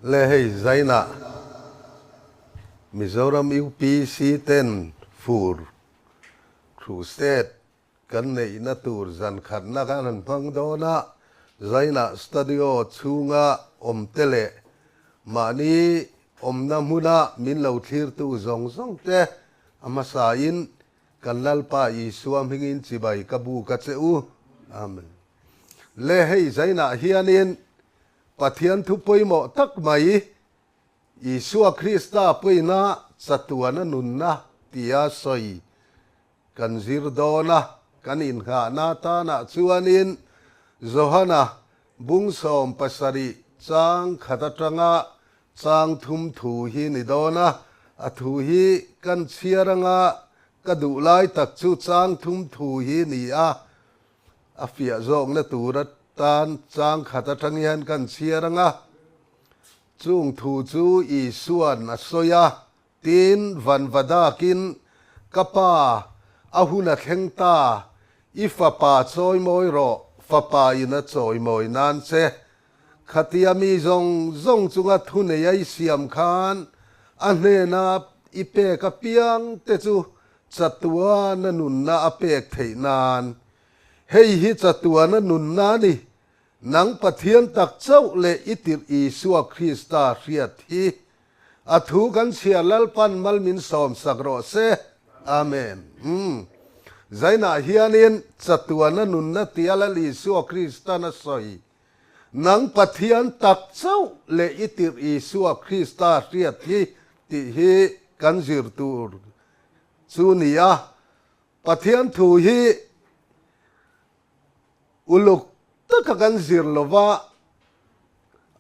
Le hei Zaina Mizoram UPC ten fur crusade kan neihna tur zan khatna kan han hmang dawn a, Zaina studio chhunga awmte leh mahni awmna hmuna min lo thlirtu zawng zawng te a hmasain kan Lalpa Isua hmingin chibai ka buk a che u. Amen. Le hei Zainah hianin Pathian thu pawimawh tak mai, Isua Krista pawina chatuana nunna tia sawi kan zir dawn a, kan inghahna tanah chuanin Johana bung 17 chang khat atanga chang thum thu hi ni dawn a, a thu hi kan chhiar anga ka duh lai tak chu chang thum thu hi ni a, A fiah zawkna tur atan chang khat atang hian kan chhiar ang a, chung thu chu Isua'n a sawi a, tin, Vanvadakin, Ka pa, a hun a thleng ta, i fapa chawimawi rawh, fapa in a chawimawi nan che. Khatia mi zawng zawng chunga thunei a i siam khan a hnena i pek apiang te chu Chatuana nunna a pek theih nan. Hei hi chatuana nunna a ni. Nang Pathian tak chauh leh i tirh Isua Krista hriat hi. A thu kan chhiar Lalpan mal min sawmsak rawh se. Amen. Umm. Zainah hianin chatuana nunna tia Lal Isua Kristan a sawi. Nang Pathian tak chauh leh i tirh Isua Krista hriat hi tih hi kan zir tur chu ni a, Pathian thu hi uluk taka kan zir lo va,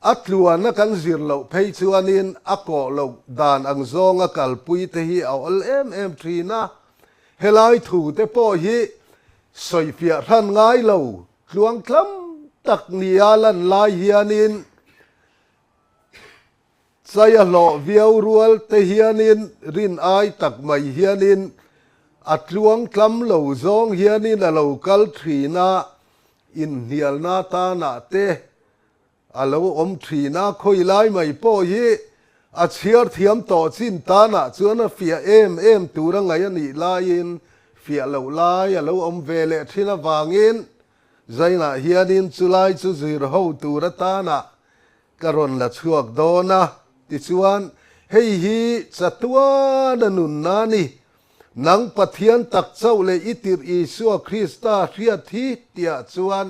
a tluana kan zir loh phei chuanin a kawh loh dan ang zawnga kalpui te hi a awl em em thin a, helai thu te pawh hi sawifiah hran ngai lo tluang tlam tak nia lan lai hianin Chai a hlawh viau rual te hianin rin ai tak mai hianin a tluang tlam lo zawng hianin a lo kal thin a, inhnialna tanah te a lo awm thin a, khawi lai mai pawh hi a chhiar thiam tawh chin tanah chuan a fiah em em tur a ngaih a nih laiin fiah loh lai a lo awm ve leh thin avangin Zainah hianin chulai chu zir ho tur atanah Ka rawn la chhuak dawn a, tichuan, hei hi chatuana nunna a ni. Nang Pathian tak chauh leh i tirh Isua Krista hriat hi tiah chuan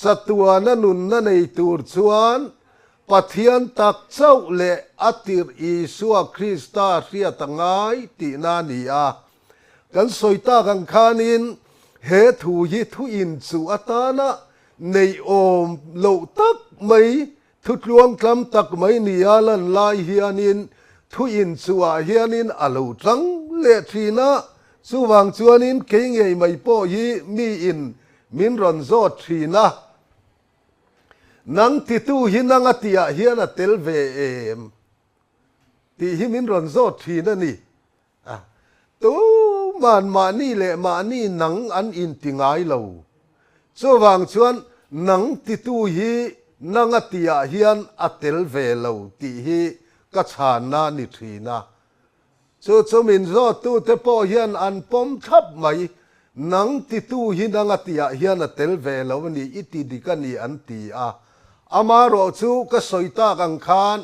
chatuana nunna nei tur chuan Pathian tak chauh leh a tirh Isua Krista hriat a ngai tihna a ni a. Kan sawi tak ang khanin he thu hi thu inchuh atana Neihawm loh tak mai, thu tluangtlam tak mai nia lan lai hianin thu inchuhah hianin a lo tlang leh thin a, chuvang chuanin kei ngei mai pawh hi miin min rawn zawt thin a, Nang titu hi nang a tihah hian a tel ve em? tih hi min rawn zawt thin a ni. A, tuman mahni leh mahni nang an inti ngai lo. Chuvang chuan nang titu hi nang a tihah hian a tel ve lo tih hi ka chhanna a ni thin a. Chu chu min zawttute pawh hian an pawm thlap mai, nang titu hi nang a tihah hian a tel ve lo a ni, i ti dik a ni an ti a. Amaherawh chu ka sawi tak ang khan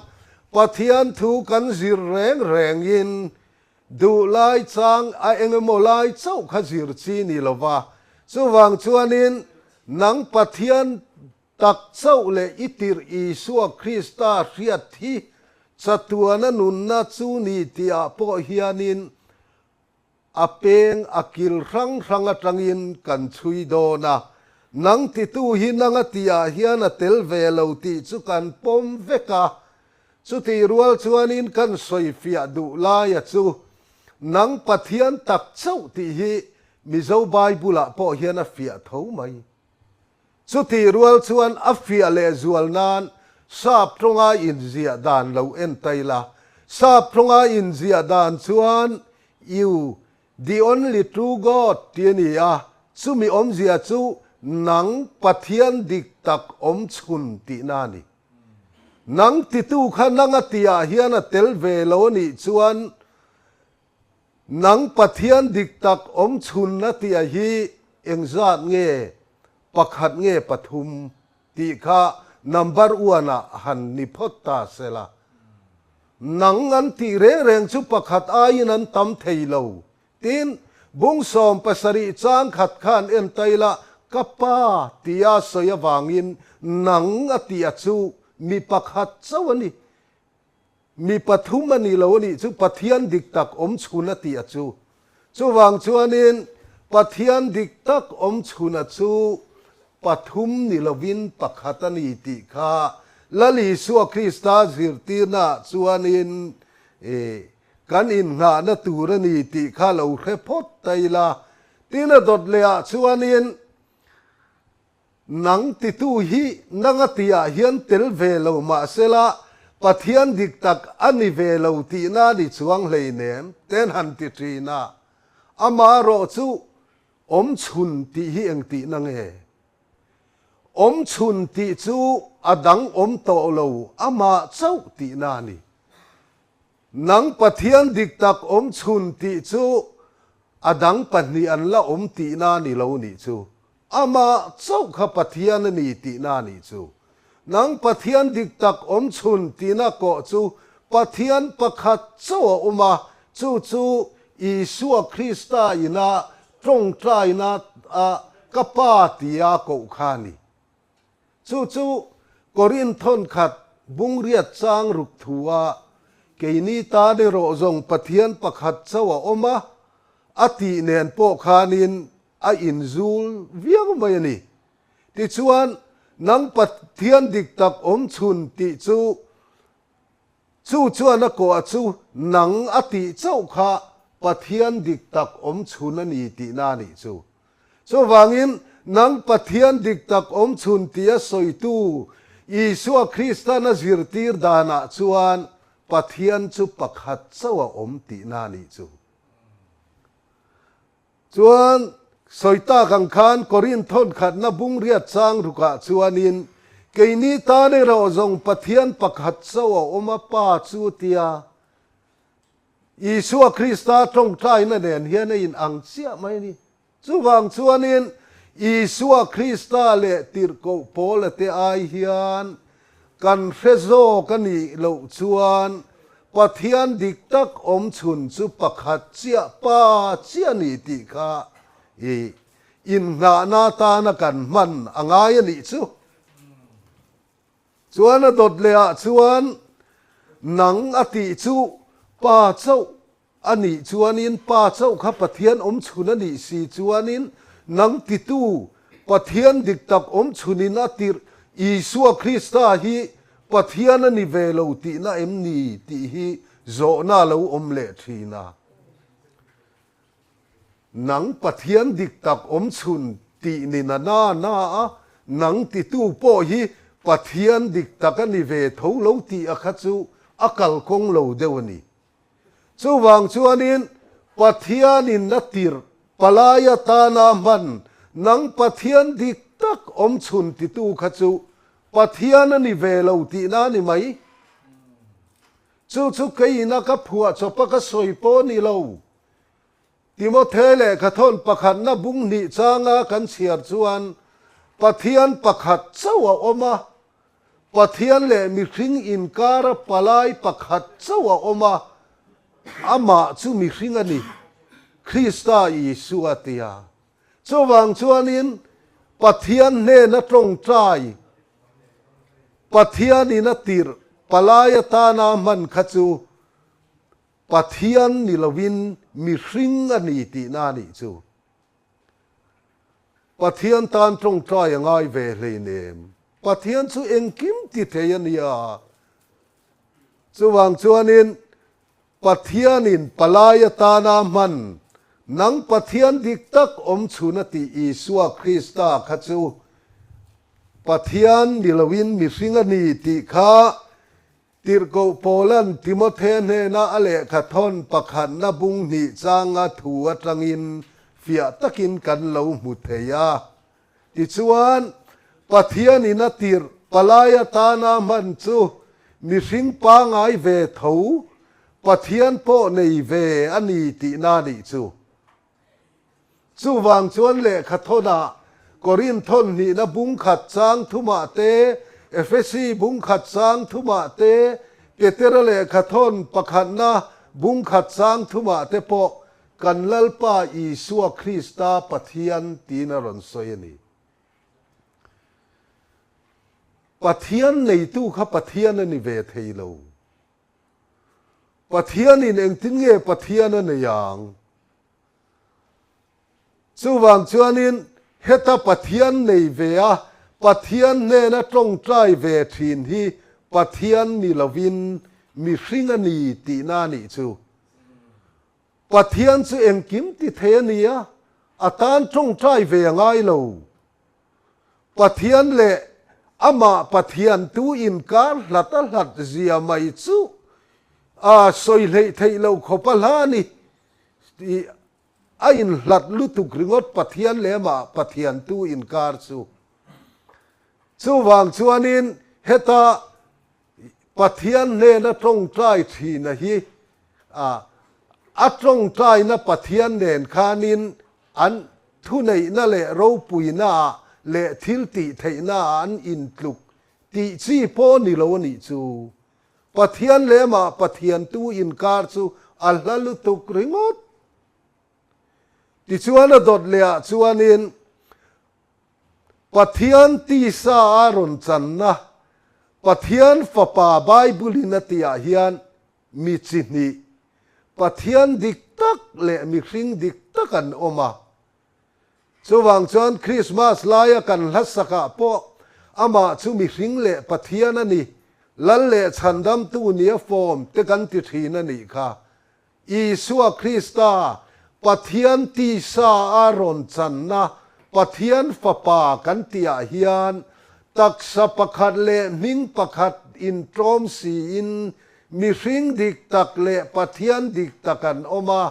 Pathian thu kan zir reng rengin duh lai chang a engemaw lai chauh kha zir chi ni lo va, chuvang chuanin nang Pathian tak chauh leh i tirh Isua Krista hriat hi chatuana nunna chu ni tihah pawh hianin A peng a kil hrang hrang atangin kan chhui dawn a, nang titu hi nang a tihah hian a tel ve lo tih chu kan pawm vek a, chutih rual chuanin kan sawifiah duh laia chu nang Pathian tak chauh tih hi Mizo Bible-ah pawh hian a fiah tho mai. Chutih rual chuan a fiah leh zual nan Sap tawnga inziah dan lo en ta ila. Sap tawnga inziah dan chuan You, the only true God ti a ni a, chumi awmzia chu nang Pathian dik tak awm chhun tihna a ni. Nang titu kha nang a tihah hian a tel ve lo a nih chuan nang Pathian dik tak awm chhun a tihah hi engzat nge pakhat nge pathum tih kha number one ah han ni phawt ta sela. Nang an tih reng reng chu pakhat aiin an tam thei lo. Tin, bung 17 chang khat khan en ta ila, Ka pa tia sawi avangin nang a tih a chu mi pakhat chauh a ni. Mi pathum a ni lo a nih chu Pathian dik tak awm chhun a tih a chu. Chuvang chuanin Pathian dik tak awm chhun a chu pathum ni lovin pakhat a ni tih kha Lal Isua Krista zirtirnaah chuanin kan innghahna tur a ni tih kha lo hre phawt ta ila. Tin a dawt lehah chuanin Nang titu hi nanga tihah hian tel ve lo mahsela Pathian dik tak a ni ve lo tihna a ni chuang hleinem ten han ti thin a, amaherawh chu awm chhun tih hi eng tihna nge? Awm chhun tih chu a dang awm tawh lo amah chauh tihna a ni. Nang Pathian dik tak awm chhun tih chu a dang pahnih an la awm tihna a ni lo nih chu. Amah chauh kha Pathian a ni tihna a nih chu. Nang Pathian dik tak awm chhun tihna kawh chu Pathian pakhat chauh a awm a, chu chu Isua Krista ina tawngtaina a ka Pa tia koh kha a ni. Chu chu Korinth thawnkhat bungriat chang ruk thu a, keini tan erawh zawng Pathian pakhat chauh a awm a, a tih nen pawh khanin a inzul viau mai a ni. Tichuan, nang Pathian dik tak awm chhun tih chu, chu chuan a kawh chu nang a tih chauh kha Pathian dik tak awm chhun a ni tihna a nih chu. Chuvangin, nang Pathian dik tak awm chhun tia sawitu Isua Kristan a zirtir danah chuan Pathian chu pakhat chauh a awm tihna a nih chu. Chuan, sawi tak ang khan Korinth thawnkhatna bungriat chang rukah chuanin, Keini tan erawh zawng Pathian pakhat chauh a awm a, Pa chu tia Isua Krista tawngtaina nen hian a in ang chiah mai a ni. Chuvang chuanin Isua Krista leh tirhkoh Paula te ai hian Kan hre zawk a nih loh chuan Pathian dik tak awm chhun chu pakhat chiah pa chiah a ni tih kha i inngahna atana kan hman a ngai a nih chu. Chuan a dawt leh ah chuan nang a tih chu pa chauh a nih chuanin pa chauh kha Pathian awm chhun a nih si chuanin nang titu Pathian dik tak awm chhunin a tirh Isua Krista hi Pathian a ni ve lo tihna em ni tih hi zawhna a lo awm leh thin a. Nang Pathian dik tak awm chhun tih ni na na na a, nang titu pawh hi Pathian dik tak a ni ve tho lo tih a kha chu a kalkawng lo deuh a ni. Chuvang chuanin Pathianin a tirh palai atana hman nang Pathian dik tak awm chhun titu kha chu Pathian a ni ve lo tihna a ni mai. Chu chu keiin a ka phuah chawp a ka sawi pawh a ni lo. Timothe lehkhathawn pakhatna bung hnih changa kan chhiar chuan Pathian pakhat chauh a awm a, Pathian leh mihring inkara palai pakhat chauh a awm a, amah chu mihring a ni, Krista Isua tia. Chuvang chuanin Pathian hnena tawngtai, Pathianin a tirh palai atana hman kha chu Pathian ni lovin mihring a ni tihna a nih chu. Pathian tan tawngtai a ngai ve hleinem. Pathian chu engkim ti thei a nia. Chuvang chuanin Pathianin palai atana hman nang Pathian dik tak awm chhun a tih Isua Krista kha chu Pathian ni loin mihring a ni tih kha Tirhkoh Paula'n Timothe hnena a lehkha thawn pakhatna bung hnih changa thu atangin fiah takin kan lo hmu thei a. Tichuan, Pathianin a tirh palai atana hman chu. mihring pangai ve tho Pathian pawh nei ve a ni tihna a nih chu. Chuvang chuan lehkha thawnah Korinth thawn hnihna bung khat chang thumah te, Efesi bung khat chang thumah te, Petera lehkha thawn pakhatna bung khat chang thumah te pawh kan Lalpa Isua Krista Pathian tiin a rawn sawi a ni. Pathian neitu kha Pathian a ni ve thei lo. Pathianin engtin nge Pathian a nei ang? Chuvang chuanin heta Pathian nei ve a, Pathian hnena tawngtai ve thin hi Pathian ni lovin mihring a ni tihna a nih chu. Pathian chu engkim ti thei a ni a, a tan tawngtai ve a ngai lo. Pathian leh amah Pathian tu inkar hlat a hlat zia mai chu a sawi hleih theih loh khawp a hla a ni. A inhlat lutuk ringawt Pathian leh amah Pathian tu inkar chu. Chuvang chuanin heta Pathian hnena tawngtai thina hi a tawngtaina Pathian nen khanin an thuneihna leh ropuinaah leh thil tih theihnaah an intluk tih chi pawh ni lo a nih chu. Pathian leh amah Pathiantu inkar chu a hla lutuk ringawt. Tichuan a dawt lehah chuanin Pathian tisa a rawn channa Pathian Fapa Bible-in a tihah hian mi chi hnih, Pathian dik tak leh mihring dik tak an awm a. Chuvang chuan Krismas laia kan hlasakah pawh amah chu mihring leh Pathian a ni, Lal leh Chhandamtu nia fawm te kan ti thin a nih kha. Isua Krista, Pathian tisa a rawn channa Pathian Fapa kan tihah hian taksa pakhat leh hming pakhat intlawm siin mihring dik tak leh Pathian dik tak an awm a,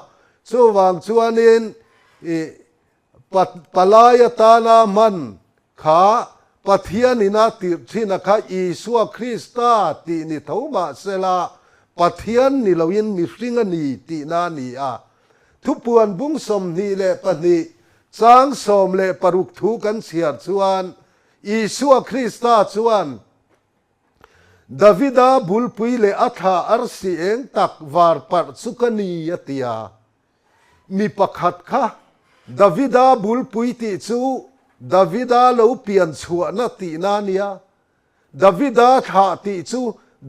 chuvang chuanin i palai atana hman kha Pathian ina tirh thin a kha Isua Krista tih ni tho mahsela Pathian ni loin mihring a ni tihna a ni a. Thupuan bung 22 chang 16 thu kan chhiar chuan Isua Krista chuan Davida bulpui leh a thla arsi eng tak var parh chu ka ni a ti a. Mi pakhat kha Davida bulpui tih chu Davida lo pian chhuahna tihna a nia, Davida thlah tih chu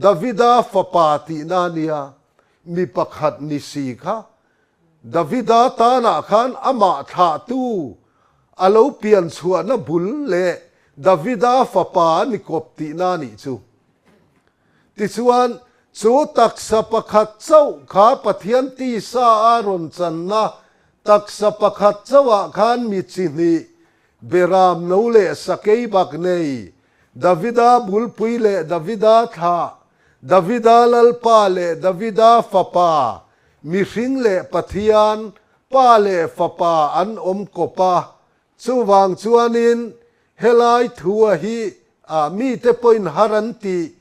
Davida fapa tihna a nia. Mi pakhat ni si kha Davida tanah khan amah thlahtu a lo pian chhuahna bul leh Davida fapa a ni kawp tihna a nih chu. Tichuan, chu taksa pakhat chauh kha Pathian tisa a rawn channa taksa pakhat chauhah khan mi chi hnih, Beram no leh sakei bak nei, Davida bulpui leh Davida thlah, Davida Lalpa leh Davida Fapa, mihring leh Pathian, Pa leh Fapa an awm kawp a. Chuvang chuanin helai thua hi a mite pawhin har an tih,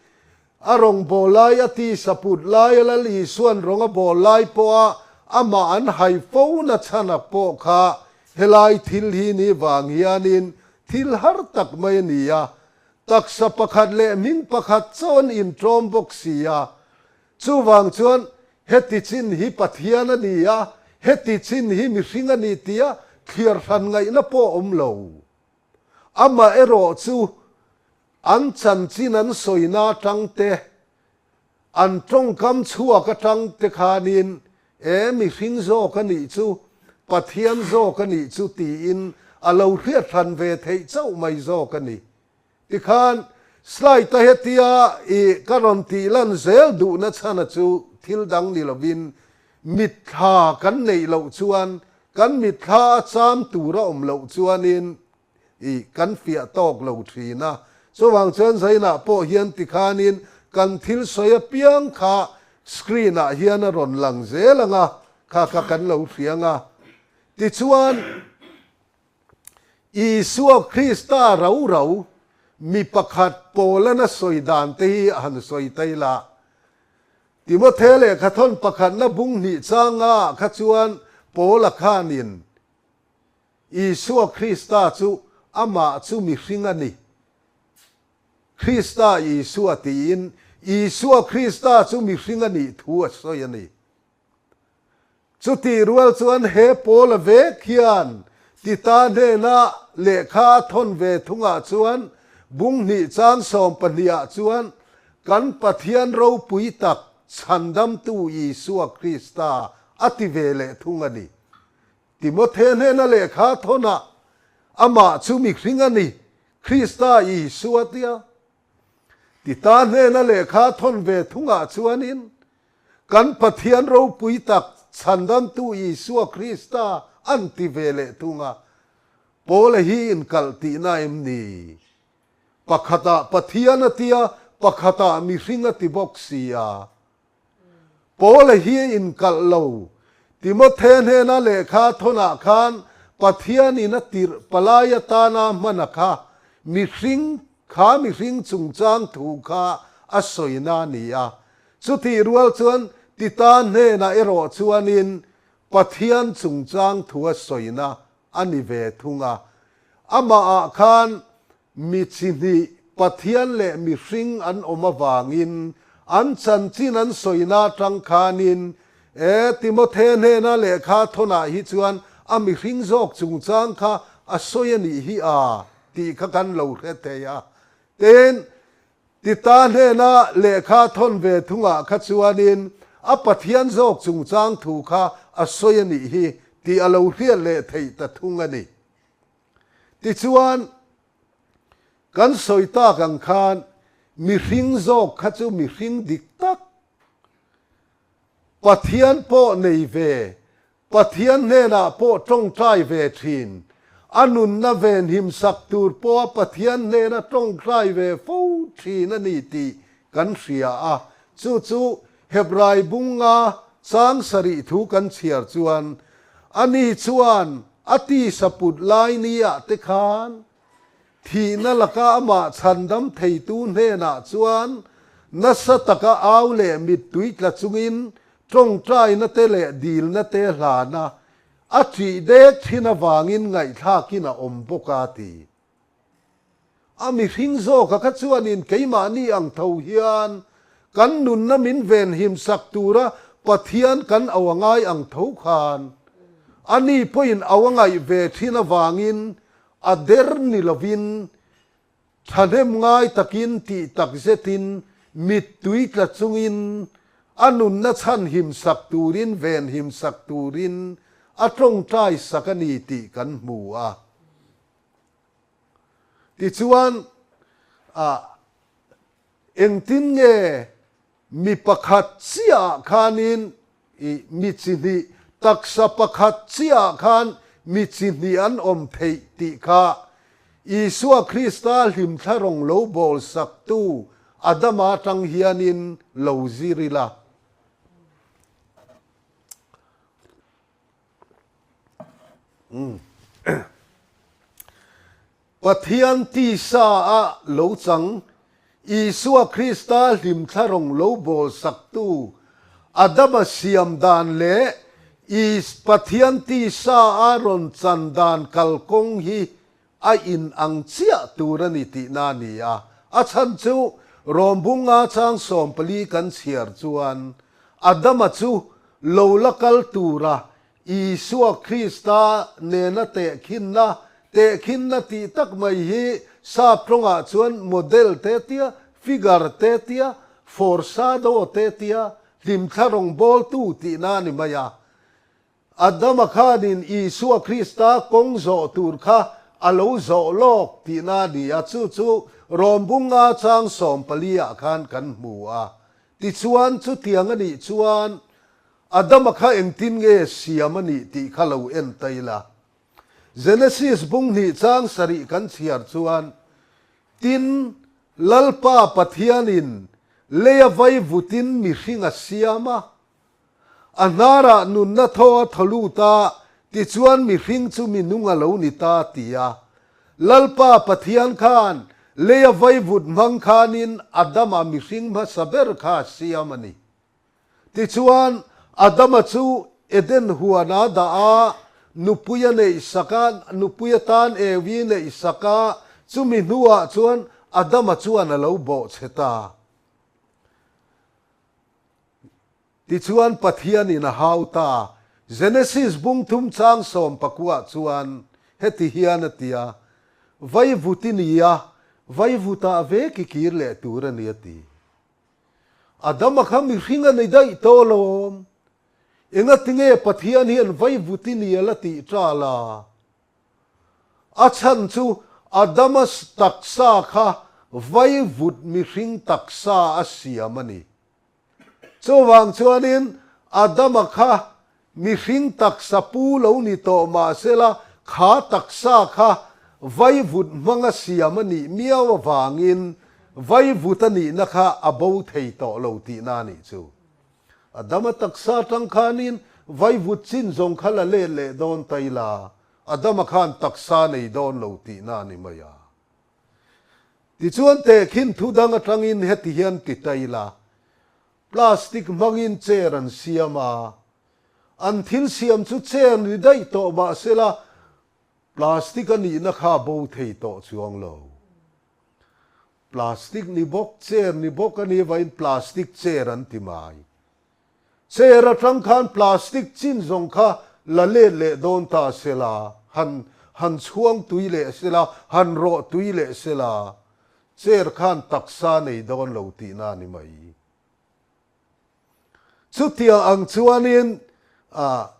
a rawngbâwl lai a tisa put lai a Lal Isua'n rawng a bâwl lai pawha amah an hai fo na chhan pawh kha helai thil hi ni vang hianin thil har tak mai a ni a, taksa pakhat leh hming pakhat chaw an inṭawm bawk si a. Chuvang chuan heti chin hi Pathian a ni a, heti chin hi mihring a ni tia thliar hran ngaihna pawh a awm lo. Amaherawh chu an chanchin an sawina atang te, an tawngkam chhuak atang te khanin e mihring zawk a nih chu, Pathian zawk a nih chu tiin a lo hriat hran ve theih chauh mai zawk a ni. Tikhan slide a hetia i ka rawn tih lan zel duhna chhana chu thil dang ni lovin mitthla kan neih loh chuan kan mitthla a cham tur a awm loh chuanin i kan fiah tawk lo thin a. Chuvang chuan Zainah pawh hian tikhanin kan thil sawi apiang kha screen ah hian a rawn lang zel ang a, kha kha kan lo hria ang a. Tichuan. Isua Krista rau rau, mi pakhat Paula'n a sawi dan te hi a han sawi ta ila. Timothe lehkhathawn pakhatna bung hnih changa kha chuan Paula khanin Isua Krista chu amah chu mihring a ni. Krista Isua tiin Isua Krista chu mihring a nih thu a sawi a ni. Chutih rual chuan he Paula vek hian Tita hnena lehkha a thawn ve thungah chuan bung hnih chang 12 ah chuan kan Pathian ropui tak chhandamtu Isua Krista a ti ve leh thung a ni. Timothe hnena lehkha a thawnah amah chu mihring a ni, Krista Isua tia. Tita hnena lehkha a thawn ve thungah chuanin Kan Pathian ropui tak chhandamtu Isua Krista an ti ve leh thung a, Paula hi inkalh tihna em ni? Pakhatah Pathian a tia, pakhatah mihring a ti bawk si a. Paula hi a inkalh lo. Timothe hnena lehkha thawnah khan Pathianin a tirh palai atana hman a kha mihring kha mihring chungchang thu kha a sawina a ni a. Chutih rual chuan Tita hnenah erawh chuanin Pathian chungchang thu a sawina a ni ve thung a. Amahah khan mi chi hnih, Pathian leh mihring an awm avangin an chanchin an sawina atang khanin e Timothe hnena lehkha thawnah hi chuan a mihring zawk chungchang kha a sawi a nih hi a tih kha kan lo hre thei a. Tin, Tita hnena lehkha thawn ve thungah kha chuanin a Pathian zawk chungchang thu kha a sawi a nih hi tih a lo hriat leh theih ta thung a ni. Tichuan, kan sawi tak ang khan mihring zawk kha chu mihring dik tak, Pathian pawh nei ve, Pathian hnenah pawh tawngtai ve thin, a nunna venhim sak tur pawha Pathian hnena tawngtai ve fo thin a ni tih kan hria a. Chu chu Hebrai bunga chang sarih thu kan chhiar chuan, Ani chuan a tisa put lai ni-ah te khan thihna laka amah chhandam theitu hnenah chuan nasa taka au leh mittui tla chungin tawngtaina te leh dilna te hlana a ṭih dek thin avangin ngaihthlakin a awm bawk a ti. A mihring zawka kha chuanin keimahni ang tho hian kan nunna min venhim sak tura Pathian kan au a ngai ang tho khan ani pawhin au a ngaih ve thin avangin a der ni lovin thahnem ngai takin tih tak zetin mittui tla chungin a nunna chhanhim sak turin venhim sak turin a tawngtai sak a ni tih kan hmu a. Tichuan, ah, engtin nge mi pakhat chiahah khanin i mi chi hnih, taksa pakhat chiahah khan mi chi hnih an awm theih tih kha Isua Krista hlimthla rawng lo bawl saktu Adama atang hianin lo zir ila. Pathian tisa a lo chang, Isua Krista hlimthla rawng lo bawl saktu Adama siam dan leh Is Pathian tisa a rawn chan dan kalkawng hi a in ang chiah tur a ni tihna a ni a. A chhan chu Rawmbunga chang 14 kan chhiar chuan Adama chu lo la kal tura Isua Krista nena tehkhinna, tehkhinna tih tak mai hi sap tawngah chuan model te tia, figure te tia, foreshadow te tia, hlimthla rawngbawltu tihna a ni mai a. Adama khanin Isua Krista kawng zawh tur kha a lo zawh lawk tihna a ni a, chu chu Rawmbunga chang 14 ah khan kan hmu a. Tichuan, chutiang a nih chuan Adama kha engtin nge siam a nih tih kha lo en ta ila. Genesis bung hnih chang sarih kan chhiar chuan, Tin, Lalpa Pathianin leia vaivutin mihring a siam a, A hnarah nunna thaw a thaw lut a, tichuan mihring chu mi nung a lo ni ta, ti a. Lalpa Pathian khan Leia vaivut hmang khanin Adama mihring hmasa ber kha a siam a ni. Tichuan, Adama chu Eden huana dah a, nupui a neih sak a, nupui atan Evi neih sak a, chumi hnuah chuan Adama chuan a lo bawhchhe ta. Tichuan Pathianin a hau ta. Genesis bung thum chang sawm pakuah chuan heti hian a ti a, Vaivut i ni a, vaivutah ve ki kir leh tur a ni a ti. Adama kha mihring a ni daih tawh alawm. Engatinge Pathian hian vaivut i ni a la tih ṭal a? A chhan chu Adama taksa kha vaivut mihring taksa a siam a ni. Chuvang chuanin Adama kha mihring taksa pu lo ni tawh mahsela kha taksa kha vaivut hmanga siam a nih miau avangin vaivut a nihna kha a bo thei tawh lo tihna a nih chu. Adama taksa atang khanin vaivut chin zawng kha la let leh dawn ta ila Adama khan taksa nei dawn lo tihna a ni mai a. Tichuan tehkhin thu dang atangin heti hian ti ta ila, plastic hmangin chair an siam a, an thil siam chu chair ni daih tawh mahsela plastic a nihna kha a bo thei tawh chuang lo. Plastic ni bawk, chair ni bawk a nih avangin plastic chair an ti mai. Chair atang khan plastic chin zawng kha la let leh dawn ta sela, han han chhuang tui leh sela, han rawh tui leh sela, chair khan taksa nei dawn lo tihna a ni mai. Chutiang ang chuanin ah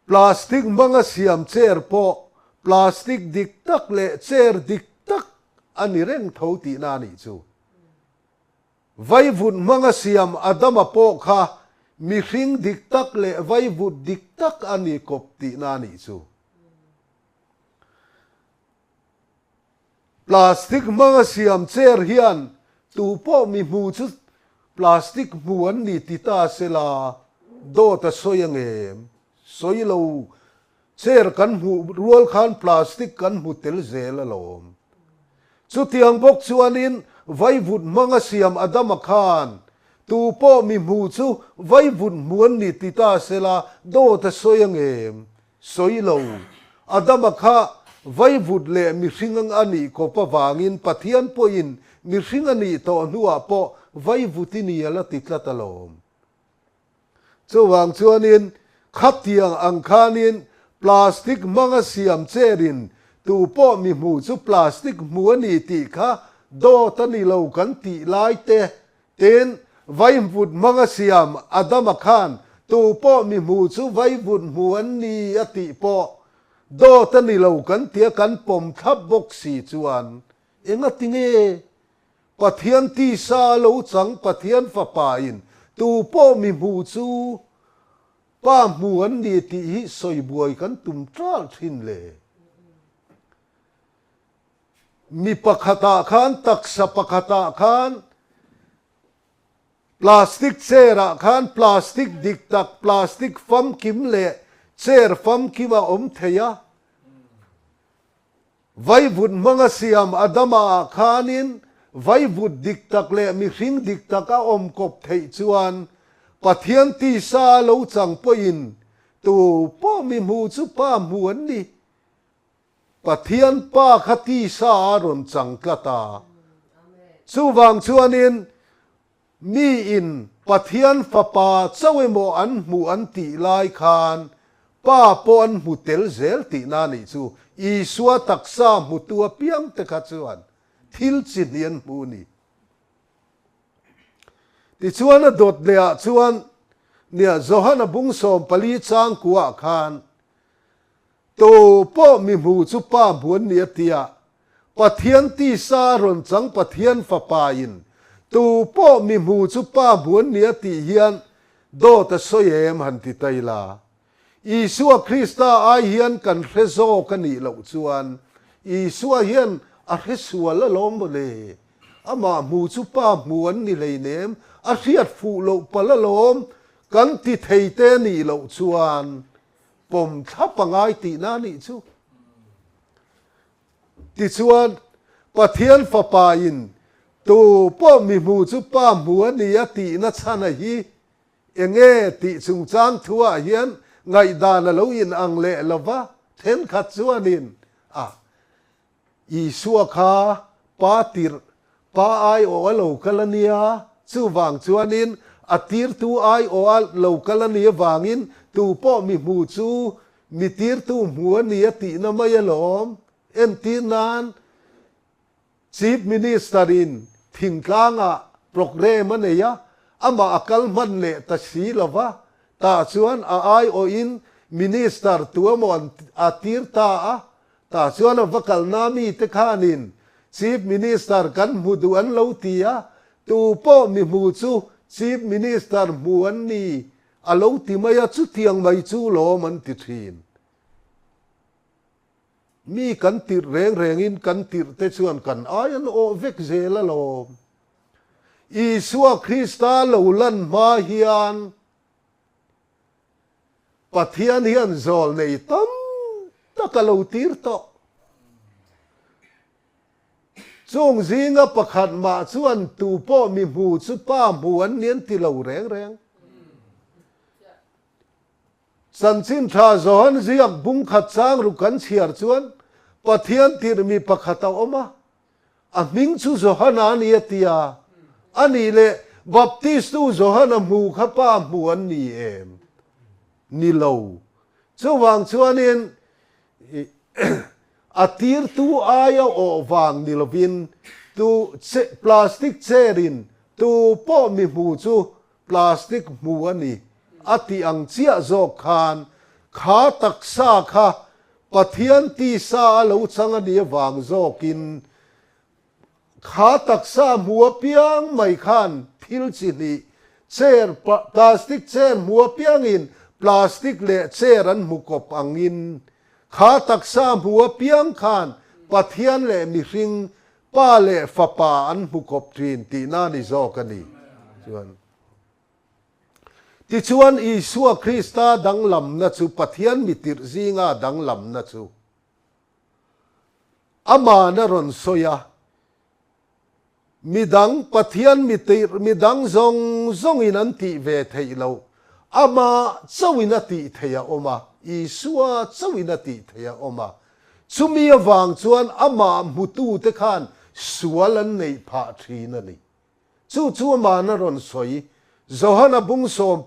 plastic hmanga siam chair pawh plastic dik tak leh chair dik tak a ni reng tho tihna a nih chu. Vaivut hmanga siam Adama pawh kha mihring dik tak leh vaivut dik tak a ni kawp tihna a nih chu. Plastic hmanga siam chair hian tu pawh mi hmu chu plastic hmu an ni ti ta se la, dawt a sawi ang em? Sawi lo, chair kan hmuh rual khan plastic kan hmu tel zel alawm. Chutiang bawk chuanin vaivut hmanga siam Adama khan tu pawh mi hmu chu vaivut hmu an ni ti ta se la, dawt a sawi ang em? Sawi lo. Adama kha vaivut leh mihring ang a nih kawp avangin Pathian pawhin mihring a nih tawh hnuah pawh vaivut i ni a la ti tlat alawm. Chuvang chuanin khatiang ang khanin plastic hmanga siam cherin tu pawh mi hmu chu plastic hmu a ni tih kha dawt a ni lo kan tih lai te tin vaivut hmanga siam Adama khan tu pawh mi hmu chu vaivut hmu an ni a tih pawh dawt a ni lo kan tia kan pawm thlap bawk si chuan engati nge Pathian tisa a lo chang Pathian Fapa in tu pawh mi hmu chu Pa hmu an ni tih hi sawi buai kan tum ṭal ṭhin le. Mi pakhatah khan taksa pakhatah khan plastic chair ah khan plastic dik tak plastic famkim leh chair famkim a awm thei a. Vaivut hmanga siam Adama ah khanin vaivut dik tak leh mihring dik tak a awm kawp theih chuan Pathian tisa a lo chang pawhin tu pawh mi hmu chu pa hmu an ni. Pathian pa kha tisa a rawn chang tlat a. Chuvang chuanin Mi in Pathian Fapa chauh emaw an hmuh an tih lai khan Pa pawh an hmu tel zel tihna nih chu Isua taksa hmutu apiang te kha chuan thil chi hnih an hmu ni. Tichuan a dawt leh ah chuan nia Johana bung 14 chang kuah khan Tu pawh mi hmu chu Pa hmu an ni a tia Pathian tisa a rawn chang Pathian Fapa in tu pawh mi hmu chu Pa hmu an ni a tih hian dawt a sawi em han ti ta ila. Isua Krista ai hian kan hre zawk a nih loh chuan Isua hian a hre sual alawm maw le? Amah hmu chu Pa hmu an ni hleinem, a hriat fuh loh palh alawm kan ti thei te a nih loh chuan pawm thlap a ngai tihna a nih chu. Tichuan, Pathian Fapa in tu pawh mi hmu chu Pa hmu a ni a tihna chhana hi enge tih chungchang thuah hian ngaihdan a lo in ang leh lova, thenkhat chuanin a Isua kha Pa tirh, Pa aiawh a lo kal a nia, chuvang chuanin a tirtu aiawh a lo kal a nih avangin tupawh mi hmu chu mi tirtu hmu a ni a tihna mai alawm. Entir nan Chief Minister in thingtlangah programme a nei a, amah a kal hman leh ta si lo va, tah chuan a aiawhin Minister tuemaw an a tir ta a, tah chuan a va kalna mite khanin Chief Minister kan hmu duh an lo ti a, tu pawh mi hmu chu Chief Minister hmu an ni a lo ti mai a, chutiang mai chu lawm an ti thin. Mi kan tirh reng rengin kan tirh te chuan kan ai an awh vek zel alawm. Isua Krista lo lan hma hian Pathian hian zawl nei tam tak a lo tir tawh. Chung zinga pakhat mah chuan tu pawh mi hmu chu pa hmu an ni an ti lo reng reng. Chanchin tha Johan ziak bung khat chang ruk kan chhiar chuan Pathian tirhmi pakhat a awm a, a hming chu Johana a ni a ti a, a nih leh Baptistu Johana hmu kha pa hmu an ni em? Ni lo. Chuvang chuanin a tirtu aia awh vang ni lovin tu plastic chair in tu pawh mi hmu chu Plastic hmu a ni a tih ang chiah zawk khan kha taksa kha Pathian tisa a lo chang a nih avang zawkin kha taksa hmu apiang mai khan thil chi hnih chair plastic chair hmu apiangin plastic leh chair an hmu kawp angin kha taksa hmu apiang khan Pathian leh mihring Pa leh Fapa an hmu kawp thin tihna ni zawk a ni. Chuan Tichuan Isua Krista danglamna chu Pathian mitirh zinga danglamna chu Aman a rawn sawi a, midang Pathian mitirh midang zawng zawngin an tih ve theih loh, Amah chauhin a tih theih a awm a, Isua chauhin a tih theih a awm a. Chumi avang chuan amah hmutute khan sual an neih phah thin a ni. Chu chu ama'n a rawn sawi. Johana bung 15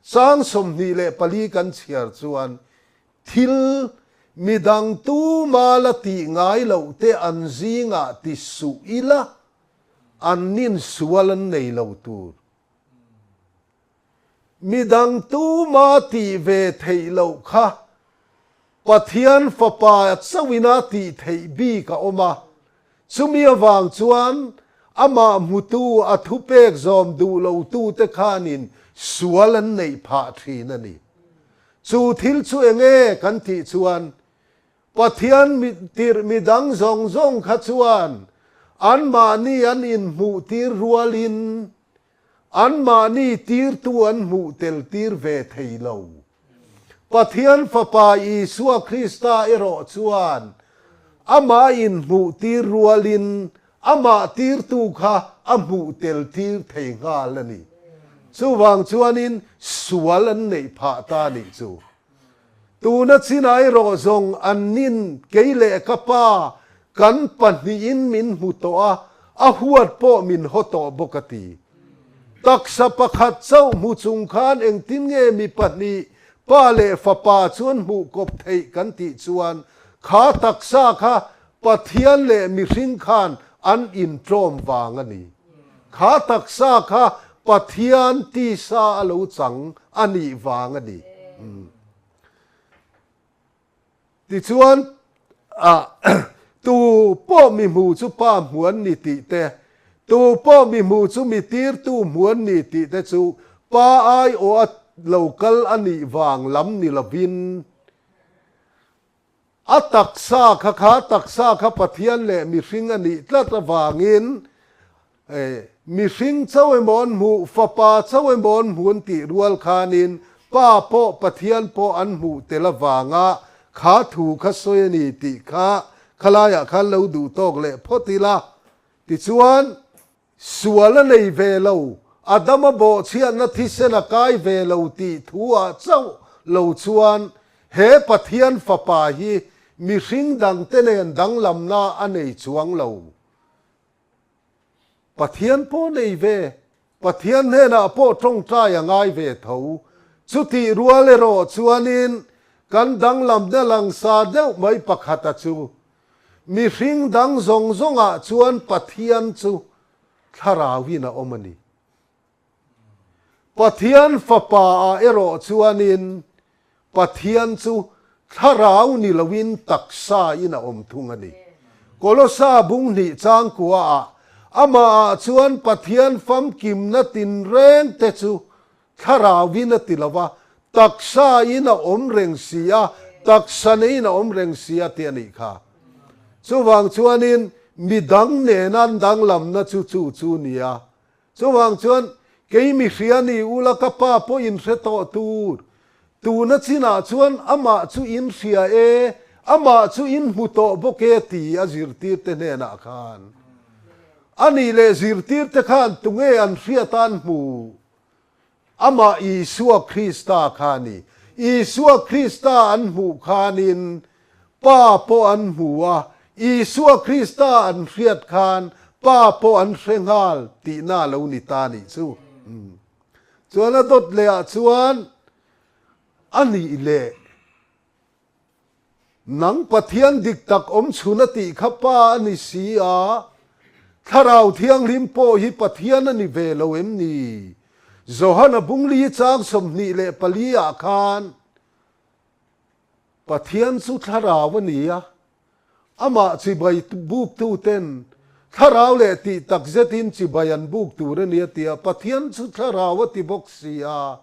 chang 24 kan chhiar chuan, Thil midang tuma la tih ngai loh te an zingah ti suh ila, an nin sual an nei lo tur. Midang tuma tih ve theih loh kha Pathian Fapa chauhina tih theih bik a awm a, chumi avang chuan amah hmutu a thupek zawm duh lotute khanin sual an neih phah thin a ni. Chu thil chu enge kan tih chuan Pathian tirh midang zawng zawng kha chuan anmahni an inhmuhtir rualin Anmahni tirtu an hmuh tel tir ve thei lo. Pathian Fapa Isua Krista erawh chuan amah inhmuh tir rualin amah tirtu kha a hmuh tel tir thei nghal a ni. Chuvang chuanin sual an neih phah ta nih chu. Tuna chinah erawh zawng an nin kei leh ka pa kan pahnihin min hmu tawh a, a huat pawh min haw tawh bawk a ti. Taksa pakhat chauh hmu chung khan engtin nge mi pahnih, pa leh fapa chuan hmuh kawp theih kan tih chuan kha taksa kha Pathian leh mihring khan an inṭawm vang a ni. Kha taksa kha Pathian tisa a lo chang a nih vang a ni. Tichuan, tu pawh mi hmu chu pa hmu an ni tih te, tu pawh mi hmu chu mi tirtu hmu an ni tih te chu pa aiawh a lo kal a nih vang lam ni lovin, A taksa kha kha taksa kha Pathian leh mihring a nih tlat avangin mihring chauh emaw an hmuh, fapa chauh emaw an hmuh an tih rual khanin Pa pawh Pathian pawh an hmuh tel avanga kha thu kha sawi a ni tih kha Khalaiah khan lo duh tawk leh phawt ila. Tichuan, sual a nei ve lo, Adama bawhchhiatna thisen a kai ve lo tih thu ah chauh lo chuan he Pathian Fapa hi mihring dangte nen danglamna a nei chuang lo. Pathian pawh nei ve, Pathian hnenah pawh tawngtai a ngai ve tho. Chutih rual erawh chuanin kan danglamna langsa deuh mai pakhata chu, mihring dang zawng zawngah chuan Pathian chu thlarauin a awm a ni. Pathian Fapa ah erawh chuanin Pathian chu thlarau ni loin taksa in a awm thung a ni. Kolosa bung hnih changkua ah amah ah chuan Pathian famkimna tinreng te chu thlarau in a ti lo va, taksa in a awm reng si a, taksa neiin a awm reng si a tih a nih kha. Chuvang chuanin midang nena an danglamna chu chu chu nia. Chuvang chuan, kei mi hria ni ula ka pa pawh in hre tawh tur. Tuna chinah chuan amah chu in hria e, amah chu in hmu tawh bawk e ti a zirtirte hnenah khan. A nih leh zirtirte khan tunge an hriat an hmu? Amah Isua Krista kha a ni. Isua Krista an hmuh khanin Pa pawh an hmu a, Isua Krista an hriat khan Pa pawh an hre nghal tihna a lo ni ta nih chu. Chuan a dawt lehah chuan a nih leh Nang Pathian dik tak awm chhun a tih kha Pa a ni si a, Thlarau Thianghlim pawh hi Pathian a ni ve lo em ni? Johana bungli chang 24 ah khan Pathian chu Thlarau a ni a, amah chibai buktu ten Thlarau leh tih tak zetin chibai an buk tur a ni a ti a, Pathian chu Thlarau a ti bawk si a,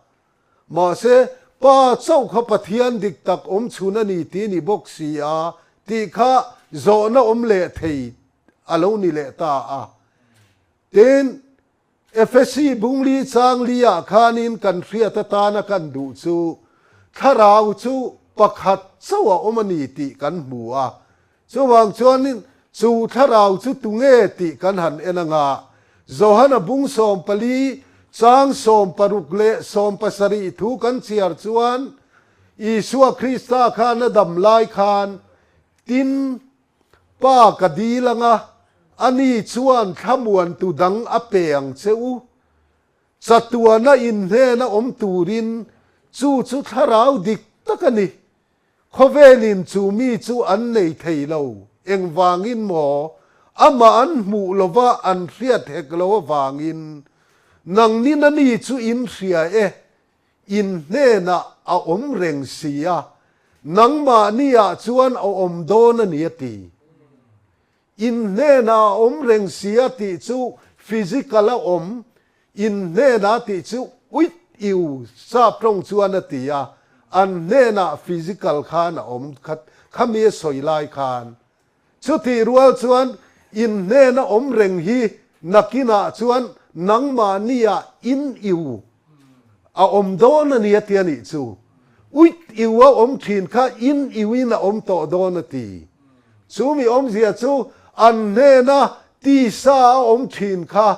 Mahse, Pa chauh kha Pathian dik tak awm chhun a ni tih ni bawk si a, tih kha zawhna awm leh thei a lo ni leh ta a. Tin, Efesi bungli chang li ah khanin kan hriat atana kan duh chu Thlarau chu pakhat chauh a awm a ni tih kan hmu a. Chuvang chuanin chu thlarau chu tunge tih kan han en anga, Johana bung 14 chang 60 leh 70 thu kan chhiar chuan Isua Krista khan a dam lai khan tin Pa ka dil anga, ani chuan thlamuantu dang a pe ang che u. Chatuana inhnena awm turin chu chu thlarau dik tak a ni. Khawvelin chu mi chu an nei thei lo, engvangin maw? Amah an hmuh lova an hriat hek lo avangin, nangnin a ni chu in hria e, in hnenah a awm reng si a, nangmahniah chuan a awm dawn a ni a ti. In hnenah a awm reng si a tih chu physical a awm, in hnenah tih chu with you sap tawng chuan a ti a, an hnenah physical khan a awm khami a sawi lai khan. Chutih rual chuan in hnena awm reng hi nakinah chuan nangmahniah in you a awm dawn a ni a ti a nih chu. With you a awm thin kha in you in a awm tawh dawn a ti. Chu mi awmzia chu an hnena tisa a awm thin kha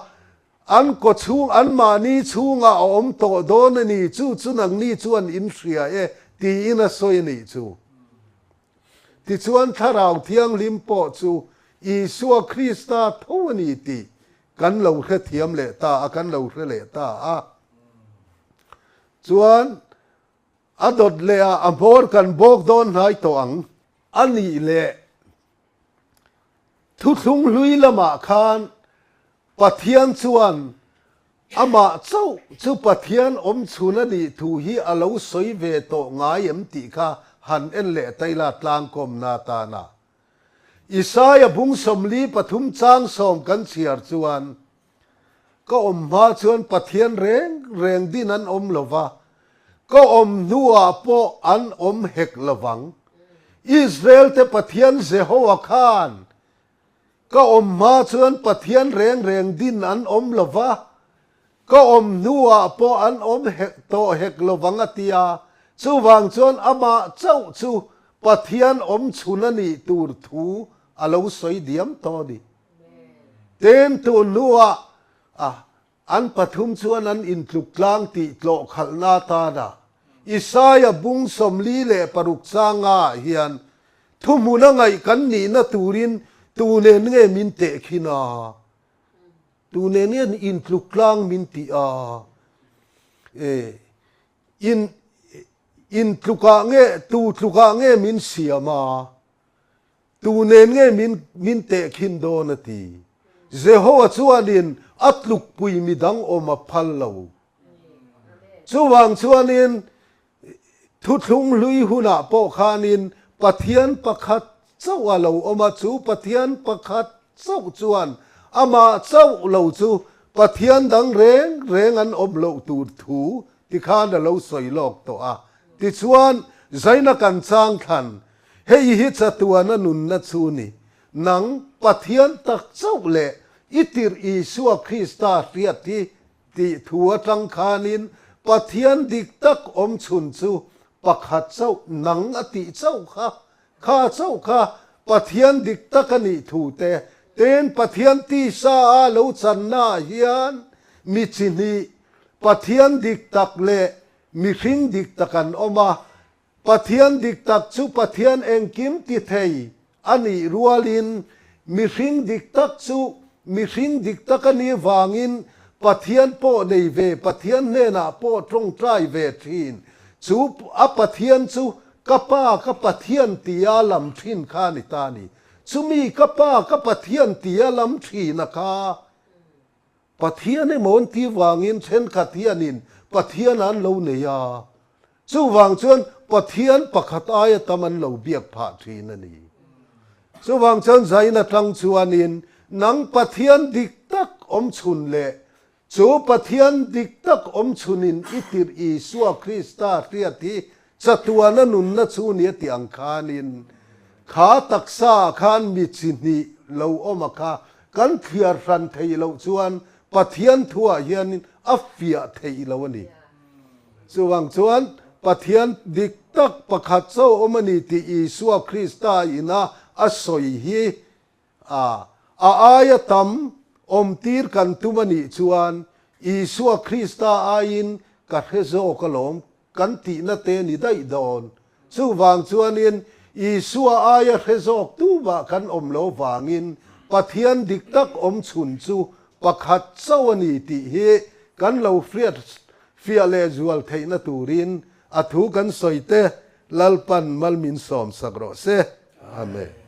an kaw chhung, anmahni chhungah a awm tawh dawn a ni, chu chu nangni chuan in hria e tiin a sawi a nih chu. Tichuan Thlarau Thianghlim pawh chu Isua Krista tho a ni tih kan lo hrethiam leh ta a, kan lo hre leh ta a. Chuan A dawt leh a, a hmawr kan bawk dawn hnai tawh ang. A nih leh thuthlung hlui lamah khan Pathian chuan amah chauh chu Pathian awm chhun a nih thu hi a lo sawi ve tawh ngai em tih kha han en leh taila tlangkawmna atana Isaia bung 43 chang 10 kan chhiar chuan Ka awm hma chuan Pathian reng reng din an awm lo va, ka awm hnuah pawh an awm hek lo vang. Israel-te Pathian Jehowa khan ka awm hma chuan Pathian reng reng din an awm lo va, ka awm hnuah pawh an awm hek tawh hek lo vang a ti a. Chuvang chuan amah chauh chu Pathian awm chhun a nih tur thu. a lo sawi diam tawh a ni. Ten tun hnuah a An pathum chuan an intluk tlang tih tlawh khalhna atana Isaia bung 46 changa hian thuhmun a ngaih kan nihna turin tu nen nge min tehkhin a, tu nen nge intluk tlang min tih a, e in intlukah nge tu tlukah nge min siam a. Tu nen nge min min tehkhin dawn a ti. Jehovah chuanin a tlukpui midang awm a phal lo. Chuvang chuanin thuthlung hlui hunah pawh khanin Pathian pakhat chauh a lo awm a, chu Pathian pakhat chauh chuan amah chauh lo chu Pathian dang reng reng an awm loh tur thu tikhan a lo sawi lawk tawh a. Tichuan, zaina kan chang thlan Hei hi chatuana nunna chu ni. Nang, Pathian tak chauh leh i tirh Isua Krista hriat hi tih thu atang khanin Pathian dik tak awm chhun chu pakhat chauh nang a tih chauh kha, kha chauh kha Pathian dik tak a nih thu te ten Pathian tisa a lo channa ah hian mi chi hnih Pathian dik tak leh mihring dik tak an awm a, Pathian dik tak chu Pathian engkim ti thei a nih rualin mihring dik tak chu mihring dik tak a nih vangin Pathian pawh nei ve, Pathian hnenah pawh tawngtai ve thin. Chu a Pathian chu ka Pa ka Pathian tia lam thin kha a ni ta a ni. Chumi ka Pa ka Pathian tia lam thin a kha Pathian emaw an tih vangin thenkhat hianin Pathian an lo nei a, chuvang chuan Pathian pakhat aia tam an lo biak phah thin a ni. Chuvang chuan zain atang chuanin nang Pathian dik tak awm chhun leh chu Pathian dik tak awm chhunin i tirh Isua Krista hriat hi chatuana nunna chu ni a tih ang khanin kha taksa ah khan mi chi hnih lo awm a kha Kan thliar hran theih loh chuan Pathian thuah hianin a fiah theih lo a ni. Chuvang chuan Pathian dik tak pakhat chauh awm a ni tih Isua Krista ina a sawi hi a a aia tam awmtir kan tum a nih chuan Isua Krista aiin ka hre zawk alawm kan tihna te ni daih dawn. Chuvang chuanin Isua aia hre zawk tumah kan awm lo vangin Pathian dik tak awm chhun chu pakhat chauh a ni tih hi kan lo hriat fiah leh zual theihna turin a thu kan sawi te Lalpan mal min sawmsak rawh se. Amen.